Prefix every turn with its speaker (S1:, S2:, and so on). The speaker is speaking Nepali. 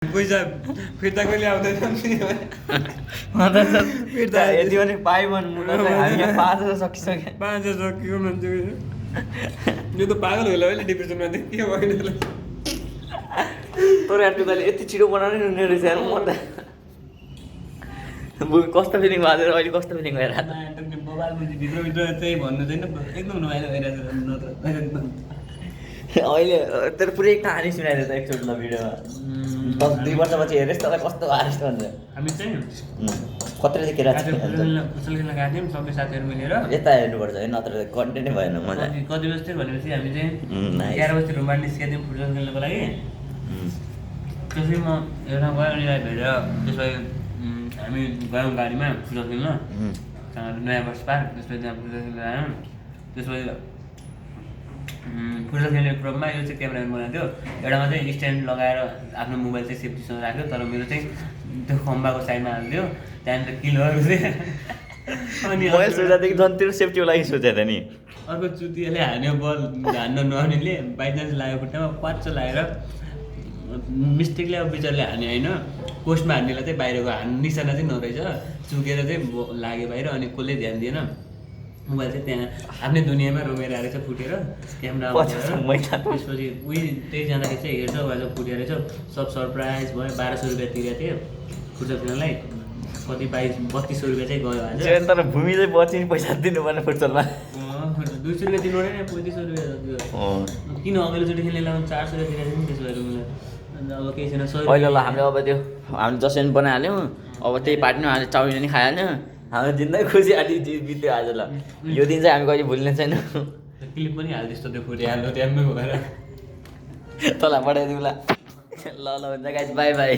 S1: पैसा फिर्ता कहिले आउँदैन
S2: फिर्ता यति पनि पाइ भन्नु त हामी यहाँ 5 सकिसक्यो
S1: 5 सकियो मान्छे यो त पागल होला अहिले डिप्रेसनमा थियो के भयो
S2: तर याटुले यति छिटो बनाउने हुने रहेछ यार म त कस्तो फिलिङ भयो अहिले कस्तो फिलिङ भइरहेको
S1: मोबाइल मुजी भित्र चाहिँ भन्नु छैन एकदम रमाइलो भइरहेको छ
S2: अहिले तर पुरै कहानी सुनाइदियो त एकचोटि ल भिडियोमा 2 वर्षपछि हेरेस् तँलाई कस्तो हारिस भन्छ
S1: हामी चाहिँ
S2: कत्रै केरा
S1: आज फुटबल खेल्न गएको थियौँ सबै साथीहरू मिलेर
S2: यता हेर्नुपर्छ है नत्र कन्टेन्टै भएन मजा
S1: कति बजी भनेपछि हामी चाहिँ 11 बजी रुमबाट निस्केको थियौँ फुटबल खेल्नको लागि त्यसपछि म हेर्न गएँ अनि भेटेर त्यसपछि हामी गयौँ गाडीमा फुटबल खेल्न नयाँ बस पार्क त्यसपछि त्यहाँ फुटबल खेल्न आयौँ त्यसपछि फुटबल खेल्ने क्रममा यो चाहिँ क्यामेराम्यान बनाएको थियो एउटामा चाहिँ स्ट्यान्ड लगाएर आफ्नो मोबाइल चाहिँ सेफ्टीसँग राख्यो तर मेरो चाहिँ त्यो खम्बाको साइडमा हालिदियो त्यहाँनिर किलहरू चाहिँ
S2: अनि मैले सोच्दादेखि झन् त्यो सेफ्टीको लागि सोचेको थिएँ नि
S1: अर्को चुतियाले हान्यो बल हान्न नआउनेले बाइचान्स लाग्यो खुट्टामा पाँच लागेर मिस्टेकले अब बिचारले हान्यो होइन पोस्टमा हान्नेलाई चाहिँ बाहिरको निशाना चाहिँ नरहेछ चुकेर चाहिँ लाग्यो बाहिर अनि कसले ध्यान दिएन मोबाइल चाहिँ त्यहाँ आफ्नै दुनियाँमा रोमेर आएर चाहिँ फुटेर क्यामेरा त्यसपछि उही त्यही जाँदाखेरि चाहिँ हेर्छ भएर फुटेर रहेछ सब सरप्राइज भयो 1200 रुपियाँ तिरेको थियो फुटबल खेल्नलाई कति 3200 रुपियाँ चाहिँ गयो आज
S2: तर भूमि चाहिँ बची पैसा दिनुपर्ने फुटबलमा
S1: 200 रुपियाँ दिनु पऱ्यो नि 3500 रुपियाँ किन अघिल्लोचोटि खेल्नेलाई 400 रुपियाँ तिरेको थियो त्यसो भएर अब केही छैन
S2: अहिले ल हामीले अब त्यो हामीले जसरी बनाइहाल्यौँ अब त्यही पार्टी हामीले चाउमिन पनि खाइहाल्यौँ हाम्रो जिन्दगी खुसी आदि बित्यो आज ल यो दिन चाहिँ हामी कहिले भुल्ने छैन
S1: क्लिप पनि हालिदिस्तो त्यो फुटिहाल्यो त्यहाँमै गएर
S2: तँलाई पठाइदिउँला ल ल हुन्छ गाइस बाई बाई